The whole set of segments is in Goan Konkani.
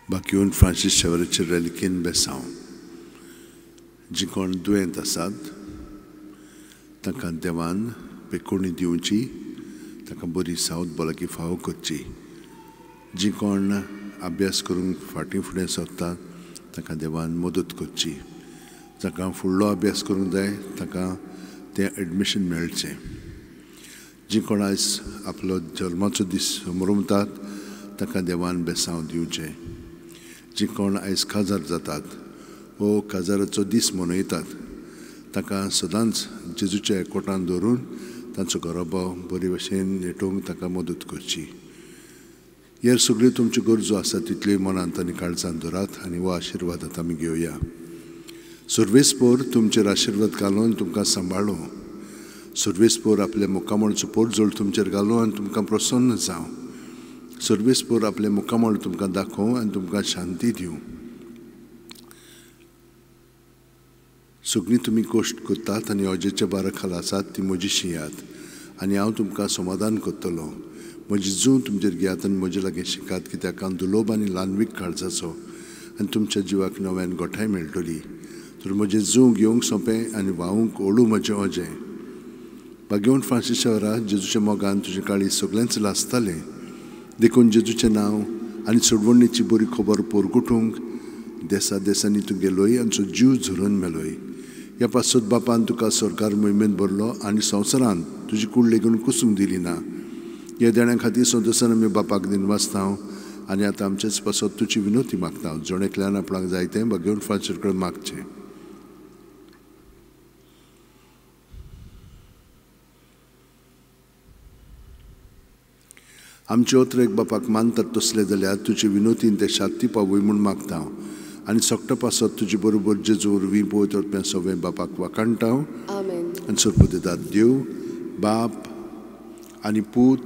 बाकीवन फ्रांसीस शेवराचे रेलिकेन बेसांव. जी कोण दुयेंत आसात तांकां देवान पेकोणी दिवची, तांकां बरी सावत भलायकी फावो करची. जी कोण अभ्यास करूंक फाटीं फुडें सरतात तांकां देवान मदत करची. जांकां फुडलो अभ्यास करूंक जाय तांकां तें एडमिशन मेळचें. जी कोण आयज आपलो जल्माचो दीस समरमतात तांकां देवान बेसांव दिवचें. जी कोण आयज काजार जातात वो काजाराचो दीस मनयतात तांकां सदांच जेजूच्या एकवटान दवरून तांचो घराबो बरे भशेन नेटोवंक तांकां मदत करची. हेर सगळ्यो तुमच्यो गरजो आसा तितल्यो मनांत आनी काळजान दवरात आनी हो आशिर्वाद आतां आमी घेवया. सर्वेस्पोर तुमचेर आशिर्वाद घालून तुमकां सांबाळूं. सर्वेस्पोर आपल्या मुखामळचो पोरजोळ तुमचेर घालूं आनी तुमकां प्रसन्न जावं. सर्वेस्पोर आपलें मुखामळ तुमकां दाखोवं आनी तुमकां शांती दिवं. सगळीं तुमी कश्ट करतात आनी अजेच्या बारा खाला आसात ती म्हजी शियात आनी हांव तुमकां समाधान करतलो. म्हजी जूं तुमचेर घेयात आनी म्हजे लागीं शिकात, कित्याक हांव दुलोब आनी ल्हानवीक काळजाचो आनी तुमच्या जिवाक नव्यान गोठाय मेळटली. तर म्हजें जूं घेवंक सोंपें आनी व्हांवूंक ओडू म्हजें अजें. भाग्यवंत फ्रांसीस शहरा जेजूच्या मोगान तुजें काळीज सगळेंच लासतालें, देखून जेजूचें नांव आनी सोडवणीची बरी खबर पोरगुटूंक देसा देसांनी तूं गेलोय आनी जीव झरोवन मेलोय. ह्या पासत बापान तुका सरकार मोहिमेंत भरलो आनी संवसारांत तुजी कूड लेगून कुसूंक दिली ना. ह्या देण्या खातीर संतोशान आमी बापाक दिनवासता आनी आतां आमचेच पासत तुजी विनोती मागता. जण एकल्यान आपणाक जाय तें भाग्यवंत फ्रांसीस कडेन मागचें. आमचे ओतरेक बापाक मानतात तसले जाल्यार तुजे विनोतीन ते शांती पावय म्हूण मागता आनी सगटा पासत तुजे बरोबर जेजू वरवीं पवित्र आत्म्या सगळें बापाक वाखाणटा. आनी सरपतिदार देव बाप आनी पूत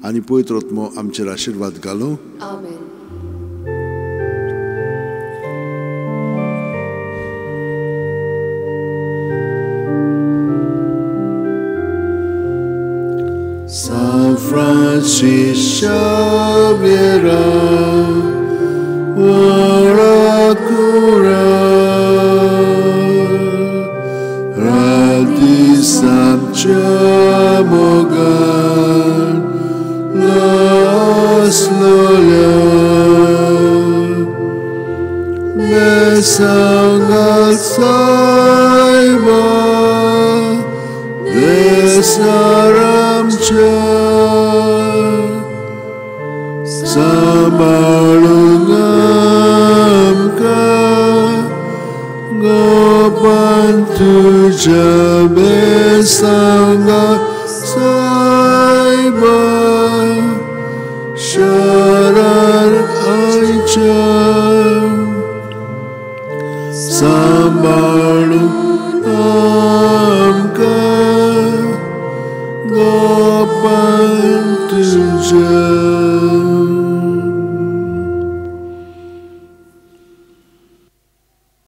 आनी पवित्र आत्मो आमचेर आशिर्वाद घालूं. San Francis Xavier, ora cura, radisam chamogan, las lola, besangal saiba, desaram cha. Sambalungam ka gopan tuja besanga saiba sharan aicha. Sambalungam ka gopan tuja.